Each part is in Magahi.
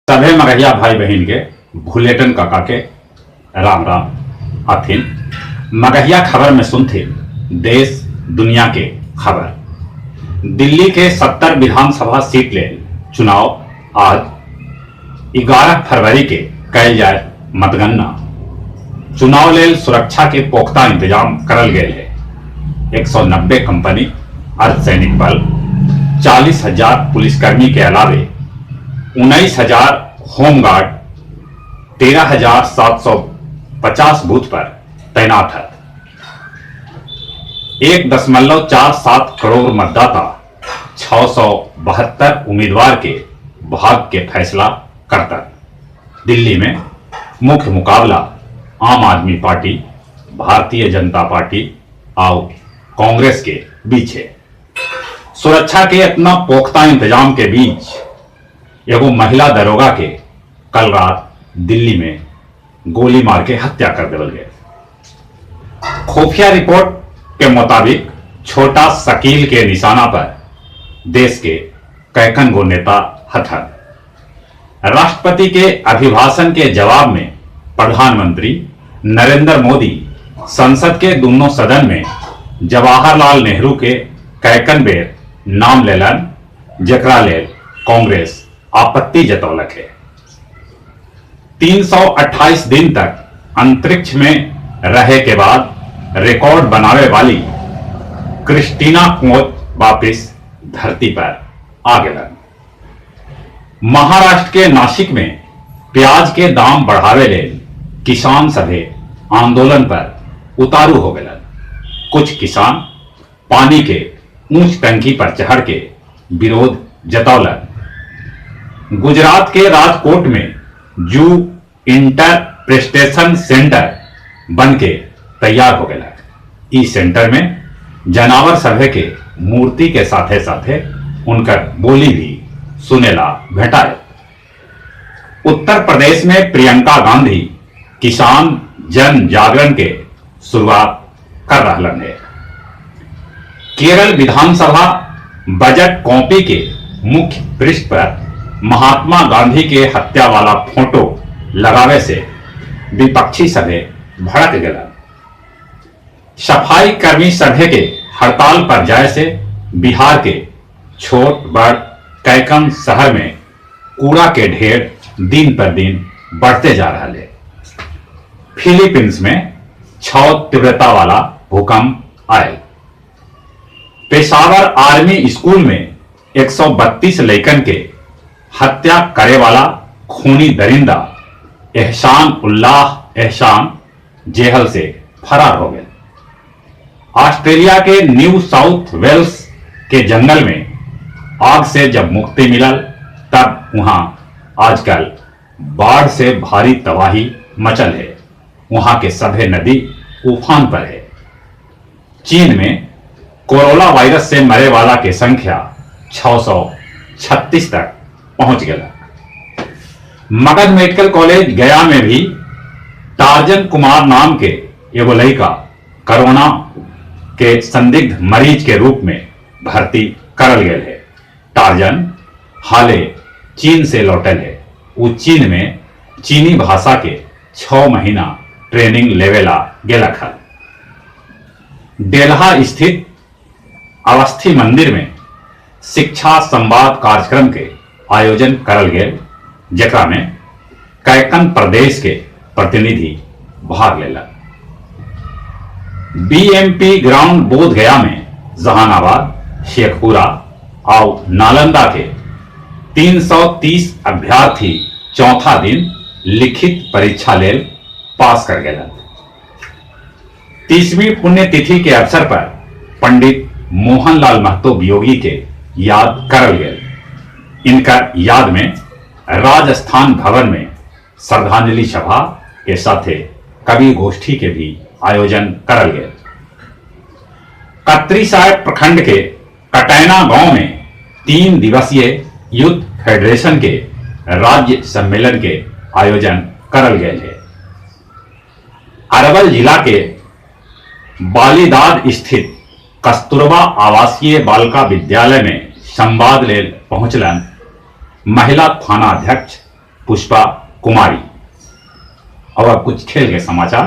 सभे मगहिया भाई बहिन के भुलेटन काका के राम राम। अथिन मगहिया खबर में सुनथिन देश दुनिया के खबर। दिल्ली के 70 विधानसभा सीट लेल चुनाव आज 11 फरवरी के कयल जाय मतगणना। चुनाव लेल सुरक्षा के पुख्ता इंतजाम करल गेल है। 190 कंपनी अर्धसैनिक बल, 40,000 पुलिसकर्मी के अलावे 19,000 होमगार्ड 13,750 बूथ पर तैनात है। 1.47 करोड़ मतदाता 672 उम्मीदवार के भाग्य के फैसला करता। दिल्ली में मुख्य मुकाबला आम आदमी पार्टी, भारतीय जनता पार्टी और कांग्रेस के बीच है। सुरक्षा के इतना पुख्ता इंतजाम के बीच एगो महिला दरोगा के कल रात दिल्ली में गोली मार के हत्या कर देवल गए। खुफिया रिपोर्ट के मुताबिक छोटा शकील के निशाना पर देश के कैकन गो नेता हथन। राष्ट्रपति के अभिभाषण के जवाब में प्रधानमंत्री नरेंद्र मोदी संसद के दोनों सदन में जवाहरलाल नेहरू के कैकन बेर नाम लेलन, जेकरा लेल कांग्रेस आपत्ति जतौलक है। 328 दिन तक अंतरिक्ष में रहे के बाद रिकॉर्ड बनावे वाली क्रिस्टीना कोच वापिस धरती पर आ गलन। महाराष्ट्र के नासिक में प्याज के दाम बढ़ावे लेल किसान सभे आंदोलन पर उतारू हो गलन। कुछ किसान पानी के ऊंच टंकी पर चढ़ के विरोध जतौलन। गुजरात के राजकोट में जू इंटरप्रेस्टेशन सेंटर बन के तैयार हो गया। ई सेंटर में जनावर सभे के मूर्ति के साथे साथे उनकर बोली भी सुनेला भेटाए। उत्तर प्रदेश में प्रियंका गांधी किसान जन जागरण के शुरुआत कर रहलन है। केरल विधानसभा बजट कॉपी के मुख्य पृष्ठ पर महात्मा गांधी के हत्या वाला फोटो लगावे से विपक्षी सभे भड़क गया। सफाई कर्मी सभे के हड़ताल पर जाए से बिहार के छोट बड़ कैकन शहर में कूड़ा के ढेर दिन पर दिन बढ़ते जा रहा है। फिलीपींस में 6 तीव्रता वाला भूकंप आयल। पेशावर आर्मी स्कूल में 132 लइकन के हत्या करे वाला खूनी दरिंदा एहसान उल्लाह एहसान जेहल से फरार हो गए। ऑस्ट्रेलिया के न्यू साउथ वेल्स के जंगल में आग से जब मुक्ति मिलल तब वहां आजकल बाढ़ से भारी तबाही मचल है। वहां के सभे नदी उफान पर है। चीन में कोरोना वायरस से मरे वाला के संख्या 636 तक पहुंच गया। मगध मेडिकल कॉलेज गया में भी टार्जन कुमार नाम के एगो लड़का कोरोना के संदिग्ध मरीज के रूप में भर्ती करल गेल है। टार्जन हाले चीन से लौटल है। वो चीन में चीनी भाषा के 6 महीना ट्रेनिंग लेवेला गेलक हल। डेल्हा स्थित अवस्थी मंदिर में शिक्षा संवाद कार्यक्रम के आयोजन करल गेल, जेकरा में कैकन प्रदेश के प्रतिनिधि भाग लेलक। बीएमपी ग्राउंड बोध गया में जहानाबाद, शेखपुरा और नालंदा के 330 अभ्यर्थी चौथा दिन लिखित परीक्षा लेल पास कर गए। 30वीं पुण्यतिथि के अवसर पर पंडित मोहनलाल महतो वियोगी के याद करल गए। इनका याद में राजस्थान भवन में श्रद्धांजलि सभा के साथे कवि गोष्ठी के भी आयोजन करल गए। कत्री साहेब प्रखंड के कटैना गांव में 3 दिवसीय यूथ फेडरेशन के राज्य सम्मेलन के आयोजन करल गए है। अरवल जिला के बालीदाद स्थित कस्तूरबा आवासीय बालिका विद्यालय में संवाद लेल पहुंचलन महिला थाना अध्यक्ष पुष्पा कुमारी। और अब कुछ खेल के समाचार।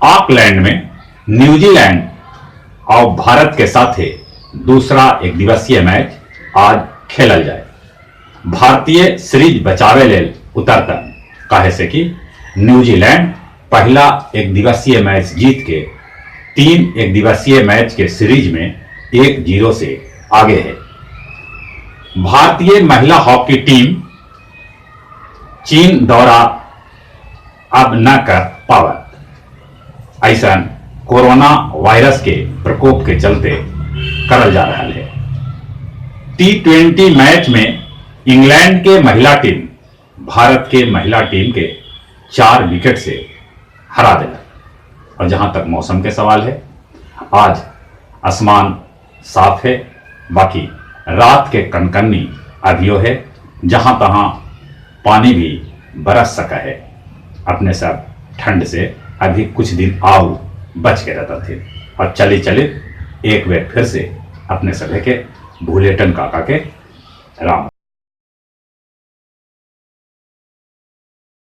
ऑकलैंड में न्यूजीलैंड और भारत के साथे दूसरा एक दिवसीय मैच आज खेलल जाए। भारतीय सीरीज बचावे लेल उतरतन, काहे से कि न्यूजीलैंड पहला एक दिवसीय मैच जीत के 3 एक दिवसीय मैच के सीरीज में 1-0 से आगे है। भारतीय महिला हॉकी टीम चीन दौरा अब न कर पावत, ऐसा कोरोना वायरस के प्रकोप के चलते करल जा रहा है। T20 match में इंग्लैंड के महिला टीम भारत के महिला टीम के 4 विकेट से हरा दिला। और जहां तक मौसम के सवाल है, आज आसमान साफ है, बाकी रात के कनकन्नी अभियो है, जहां तहां पानी भी बरस सका है। अपने सब ठंड से अभी कुछ दिन आओ बच के रहता थे। और चले चले एक बार फिर से अपने सभी के भूलेटन काका के राम।